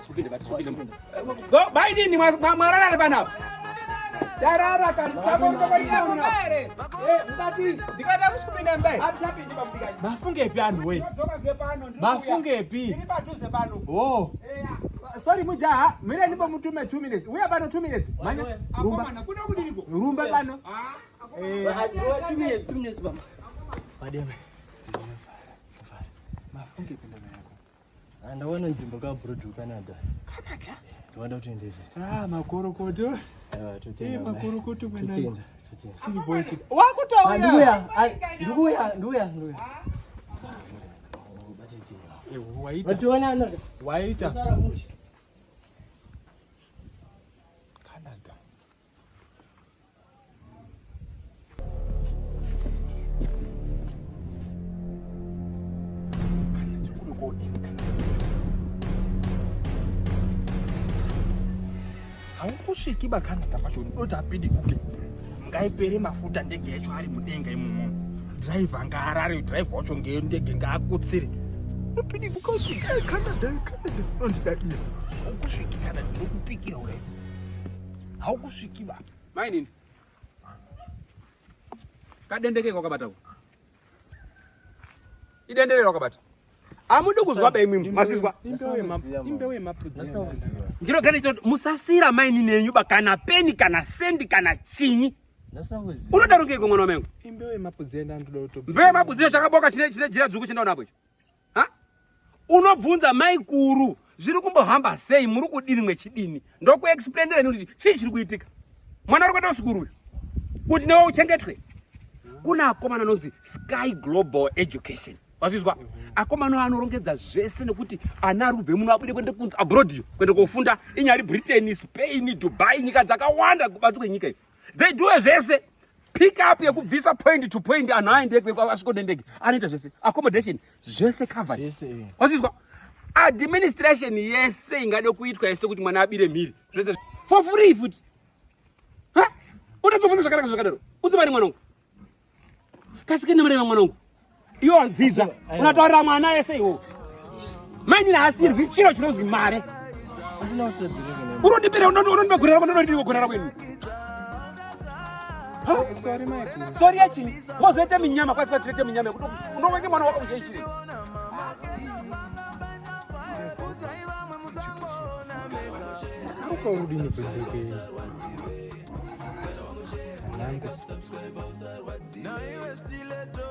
Hatisupinde, hatisupinde. Go, bainini mwarara panapa. Tarara kani chako chako here. Eh, mukati. Ndikada kusupinda mbai. Hatichapindi pamudikani. Mafungepi anhu we? Ndodzoka ngepano ndiri kuuya. Mafungepi? Ndiri padhuze pano. Oh. Eya. Sorry mujaha, mire ndipo mutume 2 minutes. Uya pano 2 minutes. Manya. Rumba. Akomana, kuda kudiniko? Rumba pano. Ah, Eh, 2 minutes, 2 minutes baba. Mademe. mafungepi ndaba yako. Ndawana nzvimbo ka abroad ku Canada. Canada? Ndinoda kutoenda izvi. Ah, makorokoto. Aiwa, Eh, totenda. makorokoto mwanangu. Totenda, totenda. Chiri boy chiri. Ah, Wakutouya. Ndikuya, ai, ndikuya, ndikuya, ndikuya. Eh, waita. Vationana. Waita. Sara mushe. Canada. Canada, kuri kodini Canada? Haukusviki baCanada pacho ndoti apidiguke. Ngaipere mafuta ndege yacho ari mudenga imomo. Dhiraivha ngaarare, dhiraivha wacho ngendege ngaakotsere. Upidiguka uti "Eh, Canada, Canada, unondidadira. Haukusviki Canada, ndokupikira ure. Haukusviki ba. Mainini. Kadendeke kwakabata ko. Idendere wakabata. Amudi kuzwa ba imwimwi, masizwa. Imbewu yemapudzi. Ndasina kuziva. Ndinogara ndichitoti musasira mainini enyu ba kana peni kana sendi kana chinyi. Ndasina kuziva. Unodaro ngeiko mwana wamengu? Imbewu yemapudzi enda ndoda kuto. Mbeu yemapudzi chakaboka chine chine jira dzvuku chindaona apo icho. Ha? Unobvunza mai kuru zviri kumbohamba sei muri kudini mwechidini. Ndokuexplainira kuti chii chiri kuitika. Mwana ari kuenda kusukuru uyu. Kuti newe uchengetwe. Kuna akomana anonzi Sky Global Education. Wazvizwa? Akomana anorongedza zvese nekuti ana ari kubve muno abude kuende kunze abroad iyo kuende kofunda inyari Britain, Spain, Dubai nyika dzakawanda kubanze kwenyika iyo. They do zvese. Pick up yekubvisa point to point anhu aende asvike nendege anoita zvese accommodation zvese covered. Zvese, eh. Wazvizwa? Administration yese ingade kuitwa yese kuti mwana abire mhiri zvese for free futi. Ha? Unotobvunza zvakanaka zvakadaro. Udze mari mwana wangu. Kasike nemari mwana wangu. Iwe wadzidza. Unataurira mwana yese iwo. Mainini haasirwi chiro chinozwi mare. Asina kutadzirika ne. Unondipira unondipa gore rako ndinondipa gore rako ini. Sorry mai. Sorry yachini. Mozoita minyama kwasi kwasi toite minyama yekuti unowenge mwana wako kushaishire. Saka urudini kwendeke. Anangu. Now you stiletto.